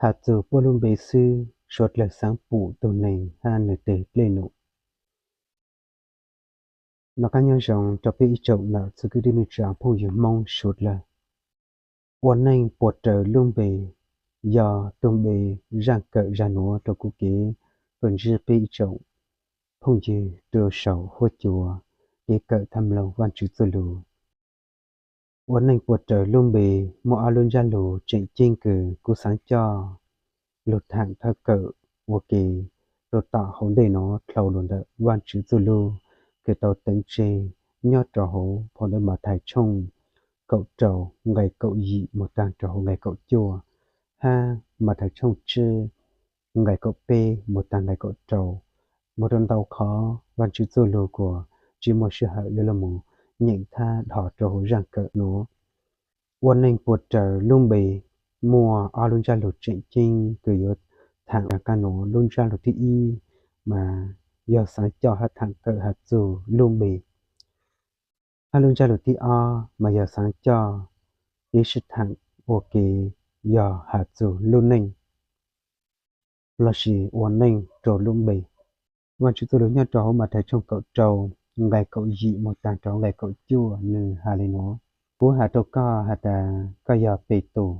has txug puab lub npe xwb, suav dlawg xaav pum tug neeg hab nwg teg dlej num. Noj qaab nyob zoo rua peb ib tsoom nam txiv kwv tij neej tsaa phooj ywg Moob suav dlawg. Ua neej puas raws lub npe, yog tug npe zaaj kawm zag nuav rua kuv kev kawm ntsib peb ib tsoom phooj ywg rua sau huab cua kev kawm tham mloog Vaajtswv txuj lug. Ua neej puas raws lub npe, muaj ob lub ntsab lug tseem ceeb kws kuv xaav coj lug thaam thawj kawm ua ke rua tom hauv ntej nuav dlhau lug ntawm Vaajtswv txuj lug kws tau teev tseg nyob rua hauv phau ntawv Mathais tshooj kaum rau nqai kaum yim moog taag rua hauv nqai kaum cuaj, hab Mathais tshooj tsib nqai kaum peb moog taag nqai kaum rau. Moog rua ntau qhov Vaajtswv txuj lug kuas tsi muaj sij hawm yuav lug moog nyeem thab dhos rua hauv zaaj kawm nuav. Ua neej puas raws lub npe, muaj ob lub ntsab lug tseem ceeb kws yuav thaam raag qaab nuav. Lub ntsab lug thib ib mas yog xaav coj hab thaam kawm has txug lub npe, hab lub ntsab lug thib ob mas yog xaav coj kev sib thaam ua ke yog has txug lub neej lossis ua neej rua lub npe. Vaajtswv txuj lug nyob rua hauv Mathais tshooj kaum rau nqai kaum yim moog taag rua hauv nqai kaum cuaj nwg has le nuav: Kuv has rua koj has tas koj yog Petus,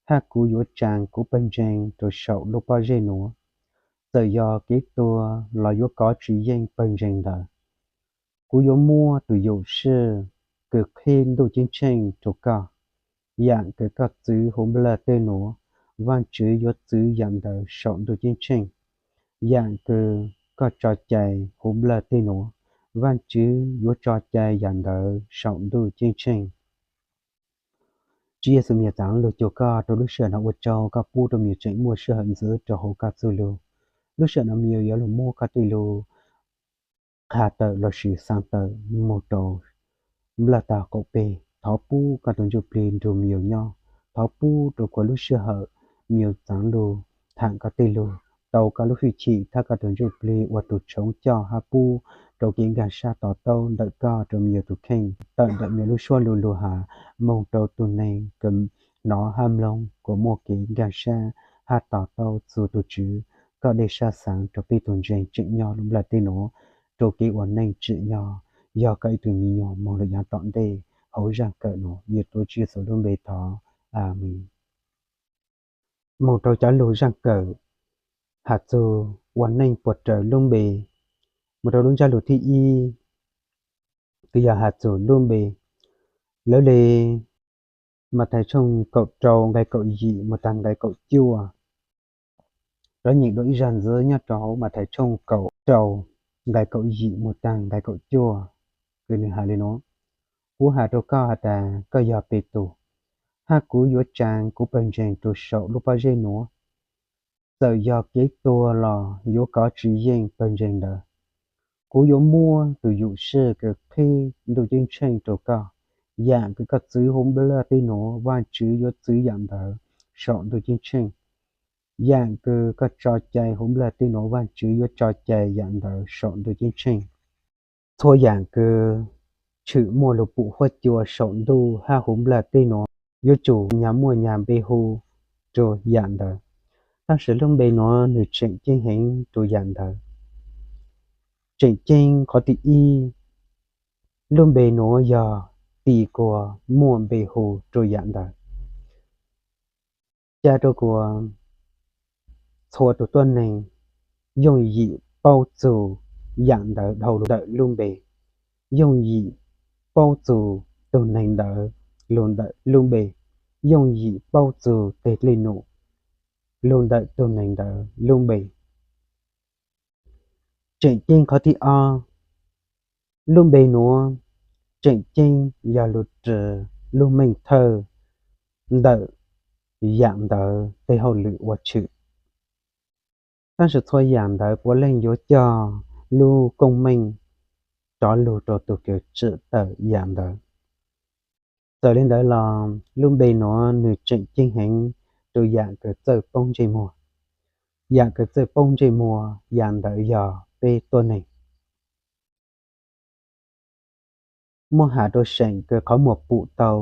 hab kuv yuav tsaa kuv pawg ntseeg rua saum lub pob zeb nuav. Txawm yog kev tuag los yuav kov tsi yeej pawg ntseeg ntawd. Kuv yuav muab tug yuam sij kws qhib ntuj ceeb tsheej rua koj. Yaam kws koj txwv huv nplaj tej nuav, Vaajtswv yuav txwv yaam ntawd saum ntuj ceeb tsheej. Yaam kws koj tso cai huv nplaj tej nuav, Vaajtswv yuav tso cai yaam ntawd saum ntuj ceeb tsheej. Tswv Yexus, me nyuam txav lug cuag koj rua lub sij hawm no, ua tsaug koj pub rua me nyuam tseem muaj sij hawm ntxiv rua hauv koj txuj lug. Lub sij hawm no me nyuam yuav lug muab koj tej lug qha tawm lossis xaa tawm moog rua nplaj tag qaum peg. Thov pub koj tug Ntsuj Plig nrug me nyuam nyob. Thov pub rua kuas lub sij hawm me nyuam txav lug thaam koj tej lug, tau koj lub hwj chim thab koj tug Ntsuj Plig ua tug tshoov coj hab pub rua kev nkaag sab to taub ntawm koj rua me nyuam tug kheej, tawm ntawm me nyuam lub suab lu lug has moog rua tug neeg kws nov hab mloog kuas muaj kev nkaag sab hab to taub txug tug Tswv koj dlej sab xaav rua peb tug ntseeg tseem nyob lub nplaj tej nuav, rua kev ua neej tsim nyog yog koj ib tug me nyuam moog lug yaav tom ntej. Hauv zaaj kawm nuav yog tuav Tswv Yexus lub npe thov, Amees. Moog rua cov lug zaaj kawm has txug ua neej puas raws lub npe, moog rua lub ntsab lug thib ib kws yog has txug lub npe. Lawv le Mathais tshooj kaum rau nqai kaum yim moog taag nqai kaum cuaj. Rov nyeem dua ib zag ntxiv nyob rua hauv Mathais tshooj kaum rau nqai kaum yim moog taag nqai kaum cuaj, kws nwg has le nuav: Kuv has rua koj has tas koj yog Petus, hab kuv yuav tsaa kuv pawg ntseeg rua saum lub pob zeb nuav. Txawm yog kev tuag los yuav kov tsi yeej pawg ntseeg ntawd. Kuv yuav muab tug yuam sij kws qhib ntuj ceeb tsheej rua koj. Yaam kws koj txwv huv nplaj tej nuav, Vaajtswv yuav txwv yaam ntawd saum ntuj ceeb tsheej. Yaam kws koj tso cai huv nplaj tej nuav, Vaajtswv yuav tso cai yaam ntawd saum ntuj ceeb tsheej. Txhua yaam kws tshwm muaj lug pum huab cua saum ntuj hab huv nplaj tej nuav, yuav tsum nyag muaj nyag npe hu rua yaam ntawd. Tab sis lub npe nuav nwg tseem ceeb heev rua yaam ntawd. Tseem ceeb qhov thib ib, lub npe nuav yog tim kuas muaj npe hu rua yaam ntawd. Ca rua kuas txhua tug tuab neeg yooj yim paub txug yaam ntawd dhau lug ntawm lub npe, yooj yim paub txug tug neeg ntawd lug ntawm lub npe, yooj yim paub txug teg dlej num lug ntawm tug neeg ntawd lub npe. Tseem ceeb qhov thib ob, lub npe nuav tseem ceeb yog lug ris lub meej thawj ntawm yaam ntawd teg hauj lwm ua tshwm. Tab sis txhua yaam ntawd puav leej yuav coj lub koob meej rov lug rua tug kws tsim tawm yaam ntawd. Txawm le ntawd los lub npe nuav nwg tseem ceeb heev rua yaam kws txawj poob ntsej muag. Yaam kws txawj poob ntsej muag, yaam ntawd yog peb tuab neeg. Muab has rua seem kws qhov muag pum tau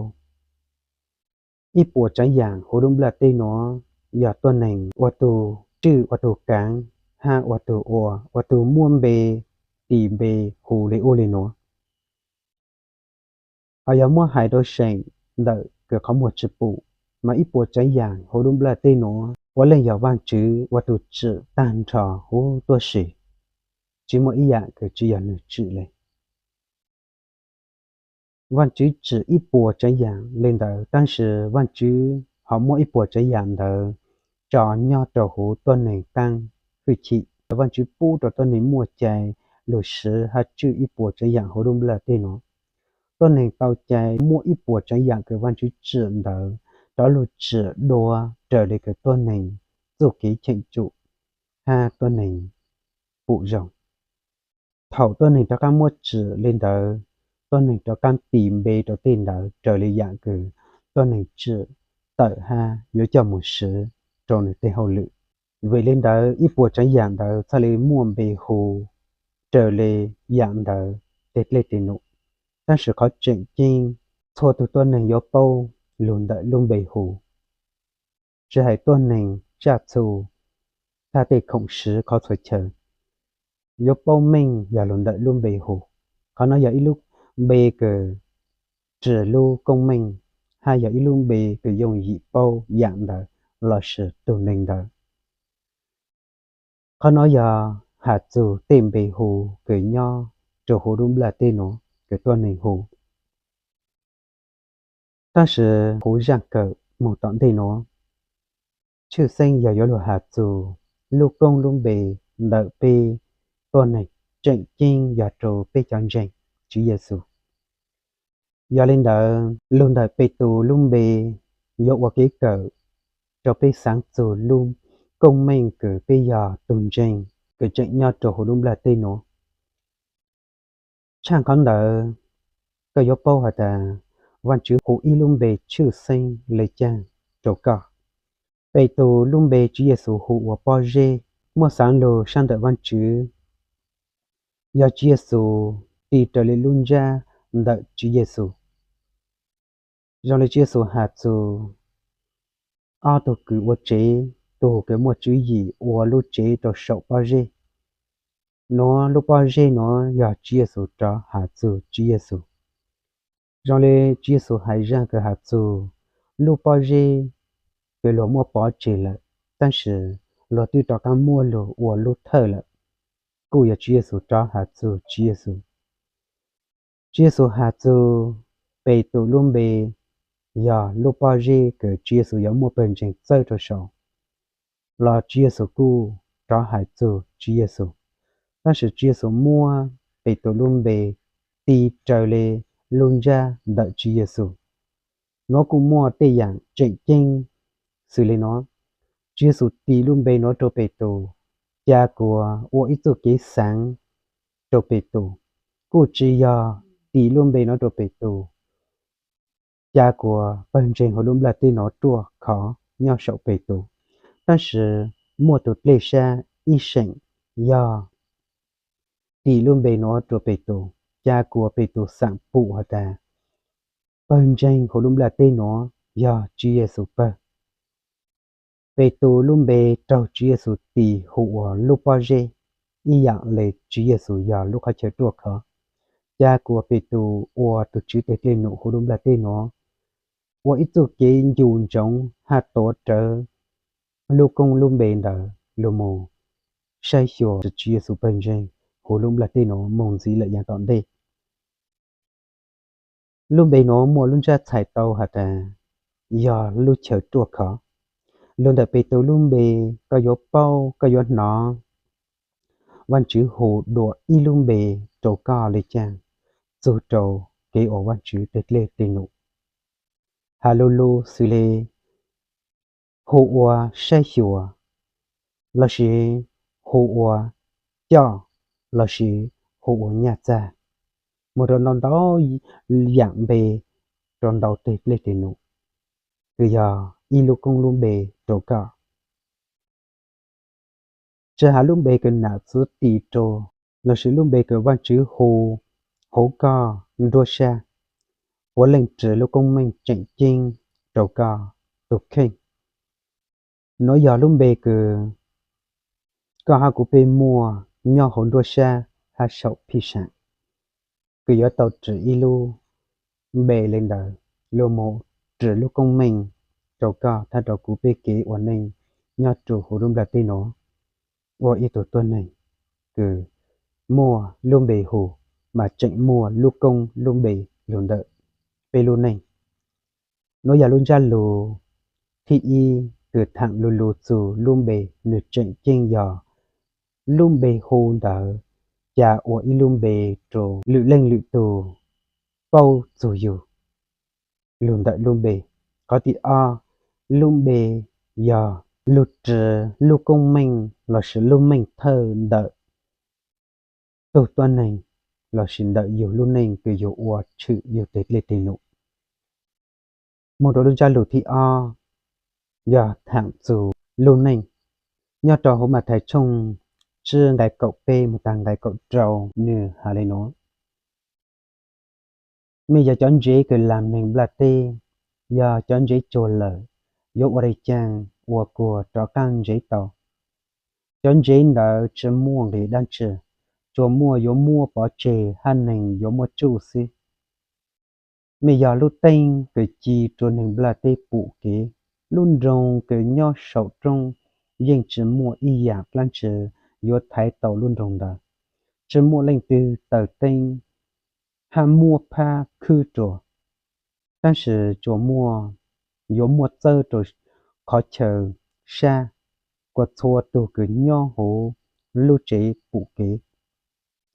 ib puas tsaav yaam huv lub nplaj teb nuav, yog tuab neeg ua tug tswj ua tug kaav, hab ua tug ua, ua tug muaj npe, tis npe hu le ub le nuav. Hos yog muab hais rua seem ntawm kws qhov muag tsi pum, mas ib puas tsaav yaam huv lub nplajteb nuav puav leej yog Vaajtswv ua tug tsim taag nrho huv tuab si, tsi muaj ib yaam kws tsi yog nwg tsim le. Vaajtswv tsim ib puas tsaav yaam le ntawd, tab sis Vaajtswv ho muab ib puas tsaav yaam ntawd tso nyob rua huv tuab neeg taab hwj chim. Vaajtswv pub rua tuab neeg muaj cai lug swv hab tswj ib puas tsaav yaam huv lub nplajteb nuav. Tuab neeg tau cai muab ib puas tsaav yaam kws Vaajtswv tsim ntawd rov lug tsim dua raws le kws tuab neeg txuj kev cheem tsum hab tuab neeg pum zoo. Thaum tuab neeg rov qaab muab tsim le ntawd, tuab neeg rov qaab tis npe rua tej ntawd raws le yaam kws tuab neeg tsim tawm hab yuav coj moog swv rua nwg tej hauj lwm. Vim le ntawd ib puas tsaav yaam ntawd txhaj le muaj npe hu raws le yaam ntawd tej dlej tej num. Tab sis qhov tseem ceeb txhua tug tuab neeg yuav paub lug ntawm lub npe hu, tsi hais tuab neeg tsaj txhu hab tej khoom swv qhov txhua chaw, yuav paub meej yog lug ntawm lub npe hu. Qhov nuav yog ib lub npe kws ris lub koob meej, hab yog ib lub npe kws yooj yim paub yaam ntawd lossis tug neeg ntawd. Qhov nuav yog has txug tej npe hu kws nyob rua huv lub nplajteb nuav kws tuab neeg hu. Tab sis huv zaaj kawm moog tom ntej nuav, tshwj xeeb yog yuav lug has txug lub koob lub npe ntawm peb tuab neeg, tseem ceeb yog rua peb cov ntseeg Tswv Yexus. Yog le ntawd, lug ntawm Petus lub npe yuav ua kev kawm rua peb xaav txug lub koob meej kws peb yog tug ntseeg kws tseem nyob rua huv lub nplajteb nuav. Tshaaj qhov ntawd, koj yuav paub has tas Vaajtswv hu ib lub npe tshwj xeeb le caag rua koj. Petus lub npe Tswv Yexus hu ua Pob Zeb. Muaj xaav lug saab ntawm Vaajtswv, yog Tswv Yexus tis raws le lub ntsab ntawm Tswv Yexus. Zoo le Tswv Yexus has txug ob tug kws ua tsev, tug kws muaj tswv yim ua lub tsev rua saum pob zeb. Nuav lub pob zeb nuav yog Tswv Yexus rov has txug Tswv Yexus. Zoo le Tswv Yexus hais zaaj kws has txug lub pob zeb kws luag muab pov tseg lawm, tab sis luag twb rov qaab muab lug ua lub thawj lawm, kuj yog Tswv Yexus rov has txug Tswv Yexus. Tswv Yexus has txug Petus lub npe yog lub pob zeb kws Tswv Yexus yuav muaj pawg ntseeg txawb rua saum, los Tswv Yexus kuj rov hais txug Tswv Yexus. Tab sis Tswv Yexus muab Petus lub npe tis raws le lub ntsab ntawm Tswv Yexus. Nuav kuj muaj tej yaam tseem ceeb xws le nuav. Tswv Yexus tis lub npe nuav rua Petus, ca kuas ua ib txuj kev xaav rua Petus, kuj tsi yog tis lub npe nuav rua Petus ca kuas pawg ntseeg huv lub nplaj teb nuav ruaj khov nyob saum Petus. Tab sis muaj tug dlej sab ib seem yog tis lub npe nuav rua Petus, ca kuas Petus xaam pum has tas pawg ntseeg huv lub nplaj teb nuav yog Tswv Yexus pawg. Petus lub npe raug Tswv Yexus tis hu ua lub pob zeb, ib yaam le Tswv Yexus yog lub qhov chaw ruaj khov. Ca kuas Petus ua tug Tswv teg dlej num huv lub nplaj teb nuav, ua ib txuj kev ncu ntsoov hab tuav rawv lub koob lub npe ntawd lug moog saib xyuas Tswv Yexus pawg ntseeg huv lub nplaj teb nuav moog ntxiv lawm yaag tom ntej. Lub npe nuav muaj lub ntsab txhais tau has tas yog lub chaw ruaj khov. Lug ntawm Petus lub npe, koj yuav paub, koj yuav hnov Vaajtswv hu dua ib lub npe rua koj le caag txug rua kev ua Vaajtswv teg dlej dlej num. Has lug lug xws le hu ua saib xyuas, lossis hu ua coj, lossis hu ua nyaj txag, moog rua ntau ntau yaam npe rua ntau teg dlej dlej num, kws yog ib lub koob lub npe rua koj. Tsi has lub npe kws nam txwv tis rua, lossis lub npe kws Vaajtswv hu huv koj nruab sab, puav leej ris lub koob meej tseem ceeb rua koj tug kheej. Nuav yog lub npe kws koj hab kuv peb muaj nyob huv nruab sab hab saum phij saam, kws yuav tau ris ib lub npe le ntawd lug moog ris lub koob meej rau koj thab rau kuv peb kev ua neej nyob rua huv lub nplaj teb nuav, ua ib tug tuab neeg kws muaj lub npe hu mas tseem muaj lub koob lub npe lug ntawm peb lub neej. Nuav yog lub ntsab lug thib ib kws thaam lug lug txug lub npe, nwg tseem ceeb yog lub npe hu ntawd ca ua ib lub npe rua lwm leej lwm tug paub txug yug lug ntawm lub npe. Qhov thib ob, lub npe yog lug ris lub koob meej lossis lub meej thawj ntawm tug tuab neeg lossis ntawm yug lub neej kws yug ua tshwm yug teg dlej teg num. Moog rua lub ntsab lug thib ob yog thaam txug lub neej. Nyob rua huv Mathais tshooj tsib nqai kaum peb moog taag nqai kaum rau, nwg has le nuav: Mej yog cov ntsev kws laam neeg nplaj teb. Yog cov ntsev tsuag lawm, yuav ua le caag ua kuag rov qaab ntsev tau? Cov ntsev ntawd tsi muaj nqis dlaab tsi, tsuas muaj yuav muab pov tseg hab neeg yuav muab tsuj xwb. Mej yog lub teeb kws ci rua neeg nplaj teb pum kev. Lub nroog kws nyob saum roob yeej tsi muaj ib yaam dlaab tsi yuav thaiv tau lub nroog ntawd. Tsi muaj leej twg taws teeb hab muab phab khwb rua, tab sis tsuas muaj yuav muab txawb rua qhov chaw sab kuas txhua tug kws nyob huv lub tsev pum kev.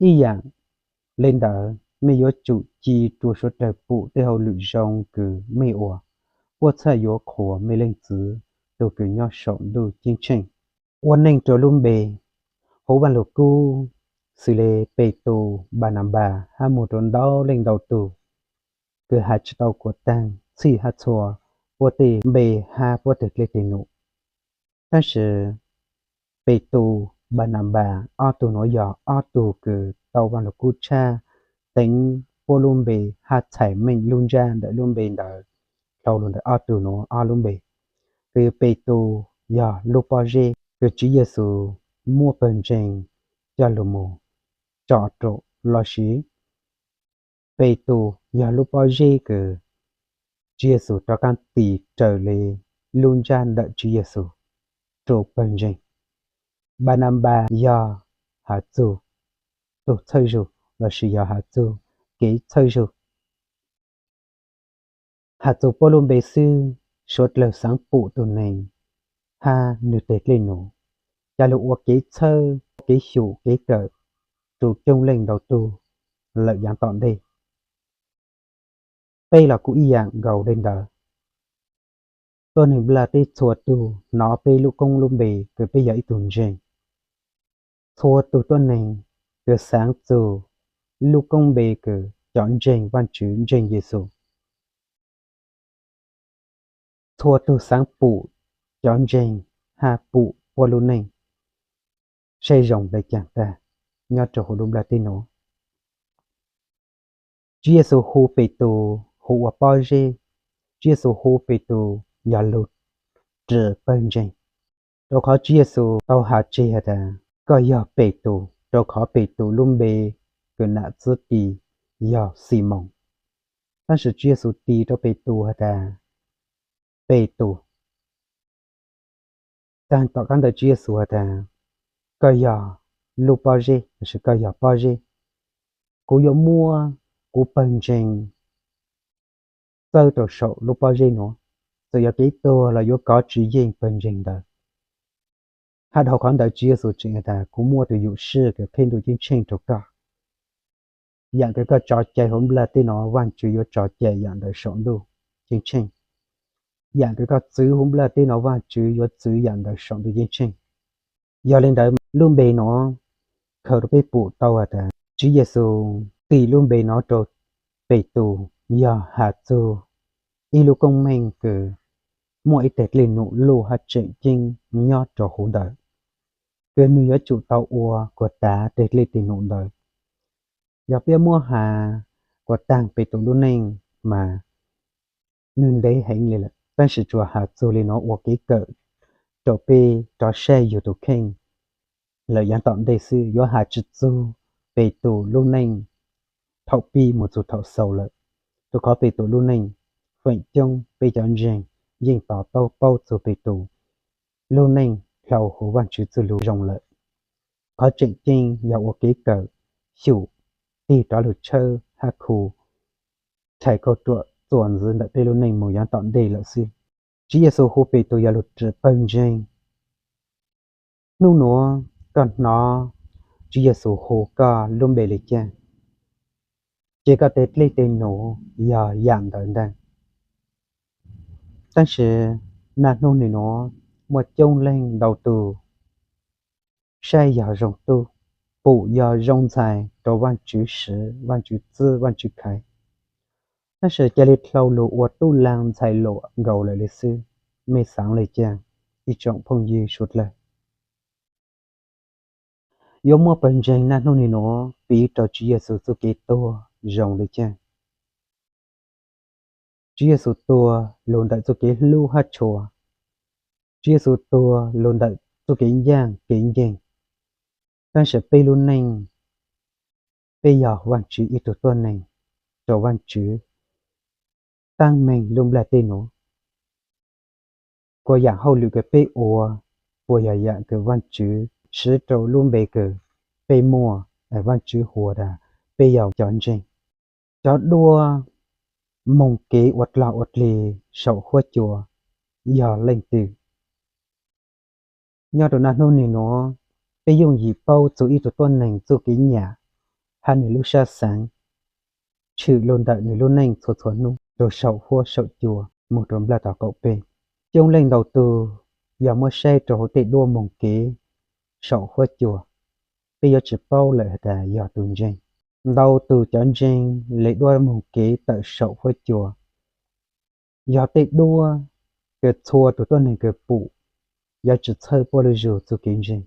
Ib yaam le ntawd, mej yuav tsum ci rua suav dlawg pum tej hauj lwm zoo kws mej ua, puab txhaj yuav qhuas mej Leej Txiv tug kws nyob saum ntuj ceeb tsheej. Ua neej rua lub npe. Huv Vaaj Lug Kub, xws le Petus, Npananpas hab moog rua ntau leej ntau tug kws has tsi tau kuas taag txhij hab txhua puab tej npe hab puab tej dlej tej num. Tab sis Petus, Npananpas ob tug nuav yog ob tug kws tau Vaaj Lug Kub tshaj teev puab lub npe hab txhais meej lub ntsab ntawm lub npe ntawd dhau lug ntawm ob tug nuav ob lub npe. Kws Petus yog lub pob zeb kws Tswv Yexus muab pawg ntseeg coj lug moog tsom raum lossis Petus yog lub pob zeb kws Tswv Yexus rov qaab tis raws le lub ntsab ntawm Tswv Yexus rua pawg ntseeg. Npananpas yog has txug tug txhawj zug lossis yog has txug kev txhawj zug. Has txug puab lub npe xwb, suav dlawg xaav pum tug neeg hab nwg teg dlej num, ca lug ua kev txhawb, kev xyum kev kawm rua coob leej ntau tug lawm yaav tom ntej. Peb los kuj ib yaam nkaus le ntawd. Tuab neeg nplaj teb txhua tug nov peb lub koob lub npe kws peb yog ib tug ntseeg. Txhua tug tuab neeg kws xaav txug lub koob npe kws cov ntseeg Vaajtswv, ntseeg Yexus. Txhua tug xaav pum cov ntseeg hab pum puab lub neej saib zoo le caag tag nyob rua huv lub nplaj teb nuav. Tswv Yexus hu Petus hu ua pob zeb. Tswv Yexus hu Petus yog lug ris pawg ntseeg, rua qhov Tswv Yexus tau has tseg has tas, koj yog Petus, rua qhov Petus lub npe kws nam txiv tis yog Ximoos. Tab sis Tswv Yexus tis rua Petus has tas, Petus. Taag tom qaab ntawd Tswv Yexus has tas, koj yog lub pob zeb, lossis koj yog pob zeb. Kuv yuav muab kuv pawg ntseeg txawb rua saum lub pob zeb nuav. Txawm yog kev tuag los yuav kov tsi yeej pawg ntseeg ntawd. Hab dhau qhov ntawd Tswv Yexus tseem has tas, kuv muaj tug yuam sij kws qhib ntuj ceeb tsheej rua koj. Yaam kws koj tso cai huv nplaj teb nuav, Vaajtswv yuav tso cai yaam ntawd saum ntuj ceeb tsheej. Yaam kws koj txwv huv nplaj teb nuav, Vaajtswv yuav txwv yaam ntawd saum ntuj ceeb tsheej. Yog le ntawd lub npe nuav khaws rua peb pum tau has tas Tswv Yexus tis lub npe nuav rua Petus yog has txug ib lub koob meej kws muaj ib teg dlej num luj hab tseem ceeb nyob rua huv ntawd, kws nwg yuav tsum tau ua kuas taag teg dlej teg num ntawd. Yog peb muab has kuas taag Petus lub neej mas nwg ntev heev le lawm, tab sis tsuas has txug le nuav ua kev kawm rau peb rov saib yus tus kheej lawm yav tom ntej xwb, yuav hais tsis txog Petus lub neej thaum pib mus txog thaum xaus lawm, rau qhov Petus lub neej, feem coob peb cov ntseeg yeej to taub paub txog Petus lub neej dhau hauv Vajtswv txoj lus zoo lawm. Qhov tseem ceeb yog ua kev kawm xyum tig rov lug tshawb hab khu, txhais kauj ruam txuas ntxiv ntawm peb lub neej mus yav tom ntej lawm xwb. Tswv Yexus hu Petus yog lug pawg ntseeg. Hnub nuav koj hnov Tswv Yexus hu koj lub npe le caag, ces koj teg dlej teg num yog yaam ntawd ntag. Tab sis naj hnub nim nuav muaj coob leej ntau tug saib yog zoo tub, pum yog zoo ntxhais rau Vajtswv siv, Vajtswv txib, Vajtswv khaiv, tab sis ca le dlhau lug ua tub laag ntxhais luam nkaus lawm le xwb. Mej xaav le caag, ib tsoom phooj ywg suav dlawg? Yuav muaj pawg ntseeg naj hnub nim nuav piv rau Tswv Yexus txuj kev tuag zoo le caag? Tswv Yexus tuag lug ntawm txuj kev hlub hab tshua, Tswv Yexus tuag lug ntawm txuj kev ncaaj kev nceeg, tab sis peb lub neej, peb yog Vajtswv ib tug tuab neeg rau Vajtswv taab meeg lub nplaj teb nuav. Kuas yaam hauj lwm kws peb ua, puas yog yaam kws Vajtswv siv rau lub npe kws peb muaj, Vajtswv hu tas peb yog cov ntseeg? Cov duab moog kev ua dlog ua dlig saum huab cua yog leej twg? Nyob rau naj hnub nim nuav, peb yooj yim paub txug ib tug tuab neeg txuj kev nyam hab nwg lub sab xaav tshwm lug ntawm nwg lub neej txhua txhua hnub rau saum huab saum cua moog rau nplaj tog kaum peb. Coob leej ntau tug yog muab saib rau hauv tej duab moog kev saum huab cua, peb yuav tsi paub lawm has tas yog tug ntseeg. Ntau tug cov ntseeg le duab moog kev tawm saum huab cua, yog tej duab kws txhua tug tuab neeg kws pum, yuav tsi txhawb puab lub zug txuj kev ntseeg,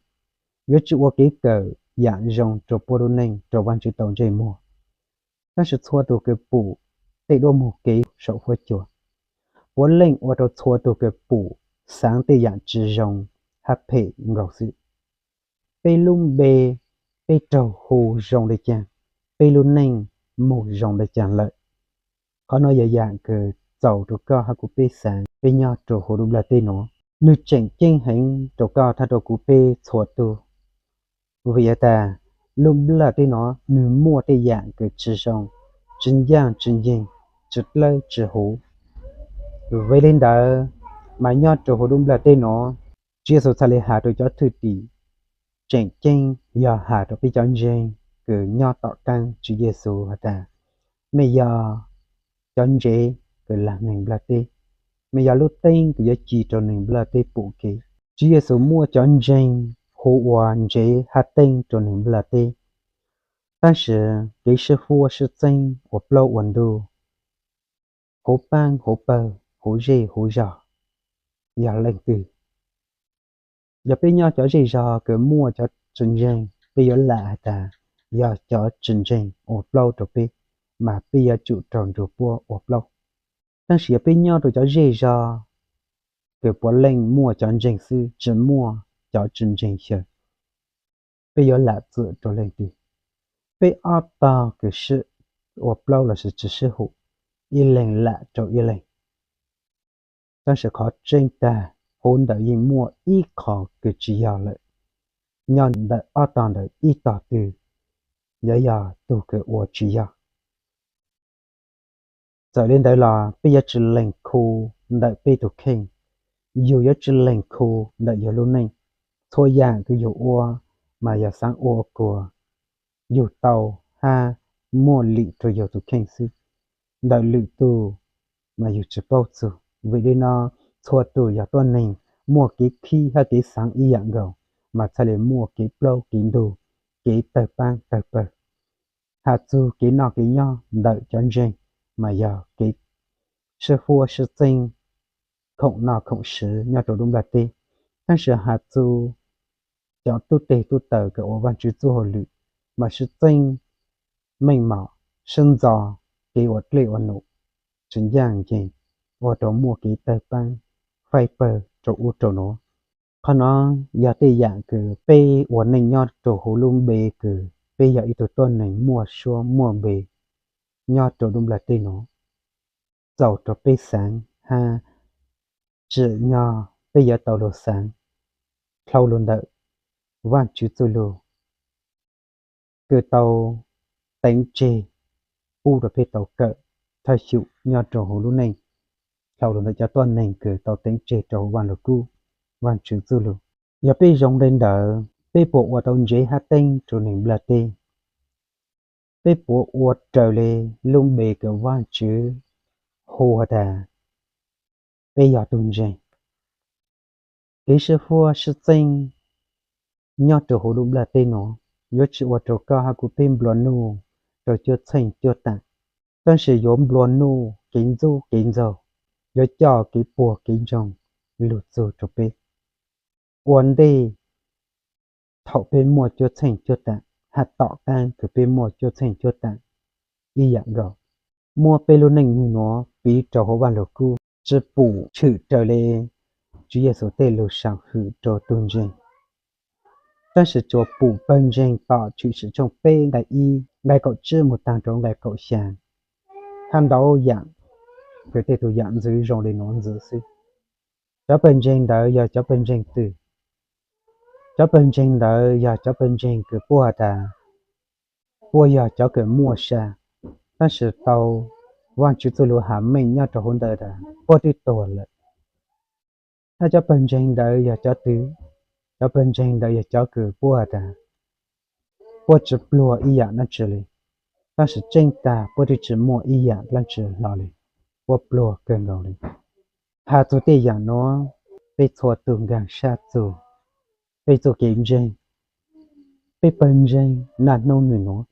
yuav tsi ua kev kawm yaam zoo rau puab lub neej rau Vajtswv tau ntsej muag. Tab sis txhua tug kws pum tej duab moog kev saum huab cua, puav leej ua rau txhua tug kws pum xaav tej yaam tsi zoo hab phem nkaus xwb. Peb lub npe, peb raug hu zoo le caag, peb lub neej moog zoo le caag lawm? Qhov nuav yog yaam kws txaus rau koj hab kuv peb xaav peb nyob rau huv lub nplaj teb nuav. Nwg tseem ceeb heev rau koj thab rau kuv peb txhua tug, vim has tas lub nplaj teb nuav nwg muaj tej yaam kws tsi zoo, tsi ncaaj tsi nceeg, tsi dlawb tsi huv. Vim le ntawd mas nyob rau huv lub nplaj teb nuav, Tswv Yexus txhaj le has rau cov thwj tim, tseem ceeb yog has rau peb cov ntseeg kws nyob tom qaab Tswv Yexus has tas, mej yog cov ntsev kws laag neeg nplaj teb, mej yog lub teeb kws yuav ci rau neeg nplaj teb pum kev. Tswv Yexus muab cov ntseeg hu ua ntsev hab teeb rau neeg nplaj teb, tab sis kev sib huab sib txeeb ua plaub ua ntug, huv paab huv pawg, huv zej huv zog, yog leej twg? Yog peb nyob cov zej zog kws muaj cov tsi ntseeg, peb yuav lam has tas yog cov tsi ntseeg ua plaub rau peb, mas peb yuav tsum raug nrug puab ua plaub. Tab sis yog peb nyob rau cov zej zog kws puav leej muaj cov ntseeg xwb, tsi muaj cov tsi ntseeg xyaw, peb yuav lam txim rau leej twg? Peb ob tog kws sib ua plaub lossis tsi sib hum, ib leeg lam rau ib leeg. Tab sis qhov tseeb tag, huv ntawd yeej muaj ib qho kws tsi yog lawm. Nyob ntawm ob tog ntawd ib tog twg yuav yog tug kws ua tsi yog. Txawm le ntawd los peb yuav tsi lees khu ntawm peb tug kheej, yug yuav tsi lees khu ntawm yug lub neej. Txhua yaam kws yug ua mas yog xaav ua kuas yug tau hab muaj lwm rau yug tug kheej xwb. Ntawm lwm tug mas yug tsi paub txug. Vim le no, txhua tug yog tuab neeg muaj kev khib hab kev xaav ib yaam nkaus, mas txhaj le muaj kev plaub kev ntug, kev tawg paab tawg pawg. Has txug kev noj kev nyob ntawm cov ntseeg, mas yog kev sib huab sib txeeb, khoom noj khoom siv nyob rau lub nplaj teb. Tab sis has txug cov tub teg tub taws kws ua Vaajtswv txuj hauj lwm, mas sib txeeb meej mom, sib ntxo kev ua dlej ua num, tsi ncaaj nceeg, ua rau muaj kev tawg paab, faib pawg rau ub rau nuav. Qhov no yog tej yam kws peb ua neej nyob rau hauv lub npe kws peb yog ib tug tuab neeg muaj suab muaj npe nyob rau lub nplaj teb no txaus rau peb xaav hab tsim nyog peb yuav tau lug xaav dhau lug ntawm Vaajtswv txuj lug kws tau teev tseg pub rau peb tau kawm thawj xyum nyob rau hauv lub neej, dhau lug ntawm cov tuab neeg kws tau teev tseg rau hauv Vaaj Lug Kub, Vaajtswv txuj lug. Yog peb zoo le ntawd, peb puas ua tau ntsev hab teeb rau neeg nplaj teb? Peb puas ua raws le lub npe kws Vaajtswv hu has tas peb yog tug ntseeg? Kev sib huab sib txeeb nyob rau hauv lub nplaj teb no yuav tsi ua rau koj hab kuv peb nplua nuj rau cuab txheej cuab taam, tab sis yuav nplua nuj kev ntxub kev ntxaug, yuav coj kev puag kev ntsoog lug txug rau peb. Ua ntej thaum peb muaj cuab txheej cuab taam hab tom qaab kws peb muaj cuab txheej cuab taam ib yam nkaus, muab peb lub neej nwg nuav piv rau hauv Vaaj Lug Kub, tsi pum tshwm raws le Tswv Yexus tej lug sam hwm rau tug ntseeg, tab sis tsuas pum Pawg Ntseeg tom Tshwm Sim tshooj peb nqai ib, nqai kaum tsib moog taag rau nqai kaum xyaa, hab ntau yam kws tej tug yam ntxwv zoo le nuav ntxiv xwb. Cov Pawg Ntseeg ntawd yog cov Pawg Ntseeg twg? Cov Pawg Ntseeg ntawd yog cov Pawg Ntseeg kws puab has tas puab yog cov kws muaj sa, tab sis tau Vaajtswv txuj lug has meej nyob rau hauv ntawd tas puab twb tuag lawm. Hab cov Pawg Ntseeg ntawd yog cov twg? Cov Pawg Ntseeg ntawd yog cov kws puab has tas puab tsi pluag ib yam dlaab tsi le, tab sis tseeb tag puab twb tsi muaj ib yam dlaab tsi hlo le, puab pluag kawg nkaus le. Has txug tej yam nuav, peb txhua tug nkaag sab txug peb txuj kev ntseeg, peb Pawg Ntseeg naj nub nwg nuav.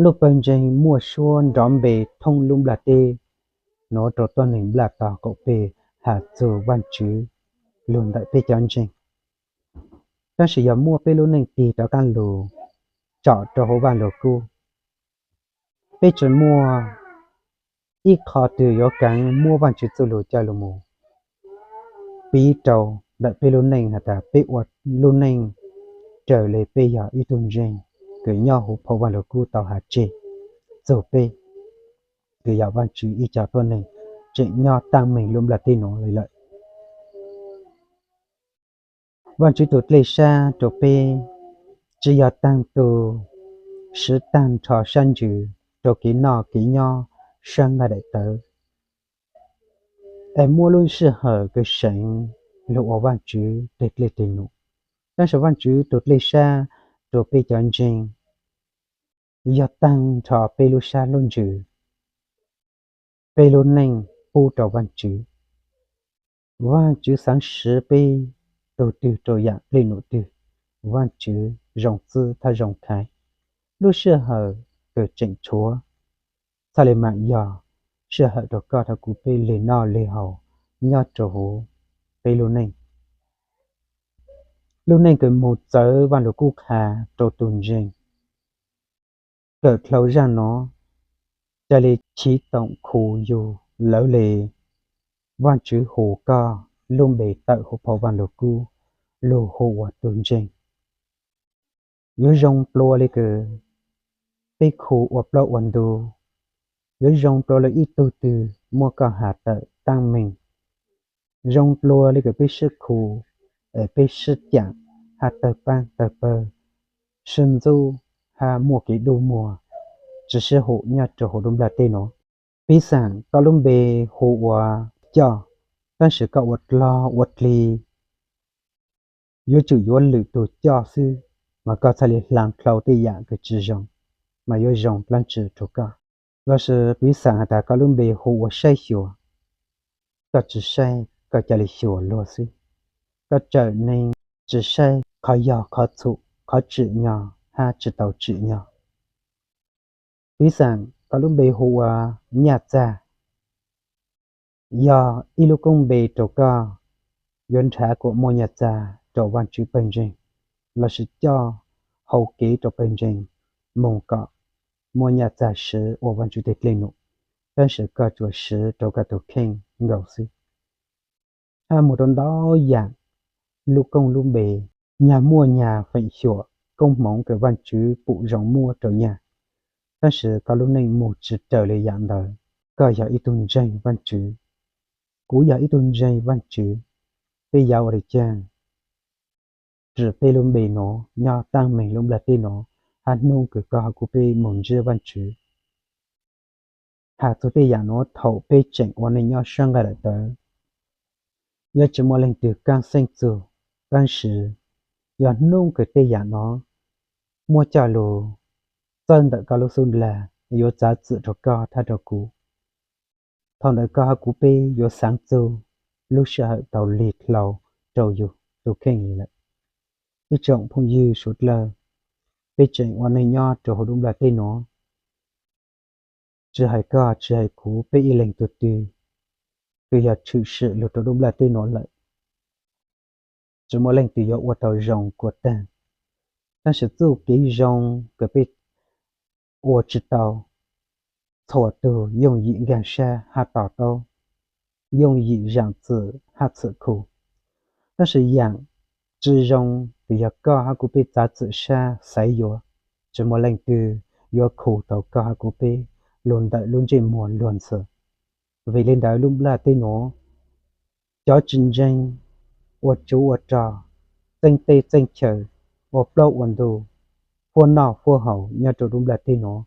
Lub Pawg Ntseeg muaj suab nrov npe thoob lub nplaj teb nuav rau tuab neeg nplaj tog kaum peg has txug Vaajtswv lug ntawm peb cov ntseeg. Tab sis yog muab peb lub neej tig rov qaab lug tsom rau hauv Vaaj Lug Kub, peb tsi muaj ib qho twg yuav kaav muab Vaajtswv txuj lug coj lug moog piv rau ntawm peb lub neej has tas peb ua lub neej raws le peb yog ib tug ntseeg kws nyob huv phau Vaaj Lug Kub tau has tseg txug peb, kws yog Vaajtswv ib co tuab neeg tseem nyob taaj meeg lub nplaj teb nuav le lawm. Vaajtswv tug dlej sab rau peb tsi yog taag tug siv taag nrho sab ntsws rau kev noj kev nyob sab nqaij daim tawv es muab lub sij hawm kws seev lug ua Vaajtswv teg dlej teg num. Tab sis Vaajtswv tug dlej sab rau peb cov ntseeg yog taag nrho peb lub sab lub ntsws, peb lub neej pub rau Vaajtswv. Vaajtswv xaav siv peb tug twg rau yaam dlej num twg, Vaajtswv zoo txwb thab zoo khaiv. Lub sij hawm kws tseem tshuav txhaj le maam yog sij hawm rau koj rau kuv peb le noj le haus nyob rau huv peb lub neej. Lub neej kws moog txawv Vaaj Lug Kub qha rau tug ntseeg kawm dlhau zaaj nuav, ca le chiv toom khu yug lawv le Vaajtswv hu koj lub npe tawm huv phau Vaaj Lug Kub lug hu ua tug ntseeg. Yuav zoo dlua le kws peb khu ua plaub ua ntug, yuav zoo dlua le ib tug twg muab koj has tawm taaj meeg, zoo dlua le kws peb sib khu es peb sib caam hab tawg paab tawg pawg, sib ntxub hab muaj kev dub muag, tsi sib hum nyob rau huv lub nplaj teb nuav. Piv xaam koj lub npe hu ua Coj, tab sis koj ua dlog ua dlig yuav tsum yuav lwm tug coj xwb, mas koj txhaj le hla dlhau tej yaam kws tsi zoo, mas yuav zoo dlaab tsi rau koj? Lossis piv xaam has tas koj lub npe hu ua Saib Xyuas, koj tsi saib koj ca le xyuas luag xwb, koj tsawm neeg tsi saib qhov yog qhov txhum, qhov tsim nyog hab tsi tau tsim nyog. Piv xaam koj lub npe hu ua Nyaj Txag, yog ib lub koob npe rau koj yuav nrhav kuas muaj nyaj txag rau Vaajtswv pawg ntseeg, lossis coj hau kev rau pawg ntseeg moog kom muaj nyaj txag siv ua Vaajtswv teg dlej num, tab sis koj tsuas siv rau koj tug kheej nkaus xwb. hab mus rau ntau yaam lub kooj lub npe, nyag muaj nyag feem xyuam koob hmoov kws Vaajtswv pum zoo muab rau nyag. Tab sis koj lub neej mus tsi raws li yaam ntawd. Koj yog ib tug ntseeg Vaajtswv, kuv yog ib tug ntseeg Vaajtswv. Peb yuav ua le caag ris peb lub npe nuav nyob taag meeg lub nplaj teb nuav, hab nub kws koj hab kuv peb moog ntsib Vaajtswv? Has txug tej yaam nuav thaum peb tseem ua neej nyob sab nqaij lawm tawd, yuav tsi muaj leej twg kaab xeeb txug. Tab sis yog nub kws tej yaam nuav muab coj lug txawb ntawm koj lub xub ntiag, yuav txav txim rua koj thab rua kuv. Thaum ntawd koj hab kuv peb yuav xaav txug lub sij hawm tau lig dlhau rua yug tug kheej le lawm. Ib tsoom phooj ywg suav dlawg, peb tseem ua neej nyob rua huv lub nplaj teb nuav, tsi has koj tsi has kuv, peb ib leeg tug twg kws yog tshwm sim lug rua lub nplaj teb nuav lawm, tsi muaj leej twg yuav ua tau zoo kuas taag. Tab sis txuj kev zoo kws peb ua tsi tau, txhua tug yooj yim nkaag sab hab to taub, yooj yim zaam txim hab txhim khu. Tab sis yaam tsi zoo kws yog koj hab kuv peb txav txim sab xaiv yuav, tsi muaj leej twg yuav khu tau koj hab kuv peb lug ntawm lub ntsej muag luag ntxhi. Vim le ntawd lub nplaj teb nuav, cov tsi ntseeg ua tsuv ua rog, txeeb teb txeeb chaw, ua plaub ua ntug, huab noj huab haus nyob rua lub nplaj teb nuav,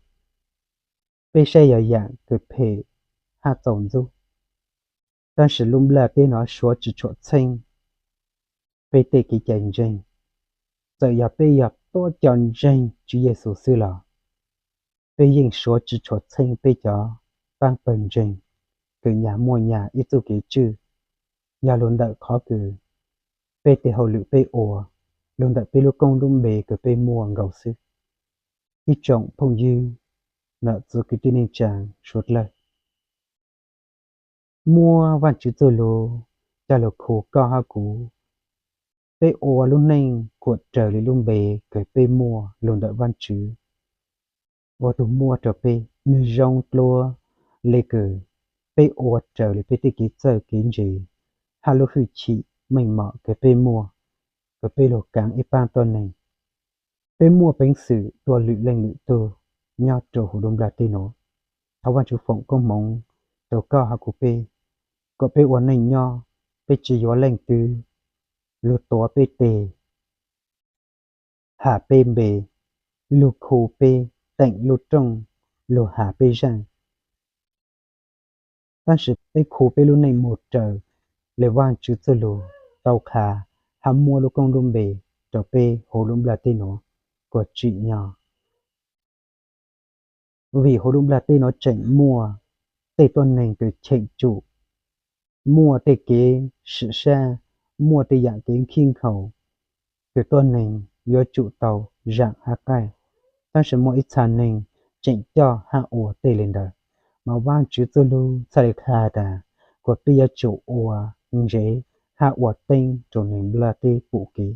peb saib yog yaam kws phem hab txaus ntxub. Tab sis lub nplaj teb nuav suav tsi tshua txheeb peb tej kev cai ntseeg. Txawm yog peb yog tuab cov ntseeg Tswv Yexus xwb los peb yeej suav tsi tshua txheeb peb cov paab pawg ntseeg kws nyag muaj nyag ib txuj kev tswj. Yog lug ntawm qhov kws peb tej hauj lwm peb ua, lug ntawm peb lub koob lub npe kws peb muaj nkaus xwb. Ib tsoom phooj ywg, nam txiv kwv tij neej tsaa suav dlawg, muab Vaajtswv txuj lug coj lug khu koj hab kuv, peb ua lub neej kuas raws li lub npe kws peb muaj lug ntawm Vaajtswv ua tug muab rua peb. Nwg zoo dlua le kws peb ua raws li peb tej kev txawj kev ntse hab lub hwj chim meej mom kws peb muaj, kws peb lug kaav ib paab tuab neeg. Peb muaj peev xwm dua lwm leej lwm tug nyob rua huv lub nplaj teb nuav. Thov Vaajtswv foom koob hmoov rua koj hab kuv peb, kuas peb ua neej nyob, peb tsi yuav leej twg lug tuav peb teg, has peb npe, lug khu peb, teem lub rooj, lug has peb zaaj. Tab sis peb khu peb lub neej mus raws le Vaajtswv txuj lug tau qha, hab muab lub koob lub npe rua peb huv lub nplaj teb nuav kuas tsim nyog. Vim huv lub nplaj teb nuav tseem muaj tej tuab neeg kws cheem tsum, muaj tej kev sim sab, muaj tej yaam kev khib nkaus kws tuab neeg yuav tsum tau zaam hab qaij. Tab sis muaj ib txha neeg tseem coj hab ua tej le ntawd, mas Vaajtswv txuj lug txhaj le qha tas kuas peb yuav tsum ua ntsev hab ua teeb rua neeg nplaj teb pum kev,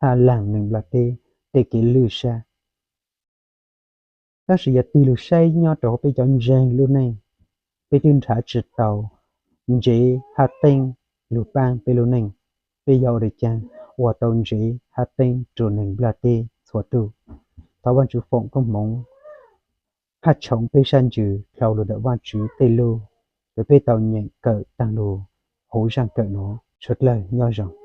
hab laag neeg nplaj teb tej kev lwj sab. Tab sis yog tig lug saib nyob rua huv peb cov ntseeg lub neej, peb twb nrhav tsi tau ntsev hab teeb lug paab peb lub neej. Peb yuav ua le caag ua tau ntsev hab teeb rua neeg nplaj teb txhua tug? Thov Vaajtswv foom koob hmoov hab tshoov peb sab ntsws dlhau lug ntawm Vaajtswv tej lug kws peb tau nyeem kawm taag lug huv zaaj kawm nuav. Suav dlawg nyob zoo.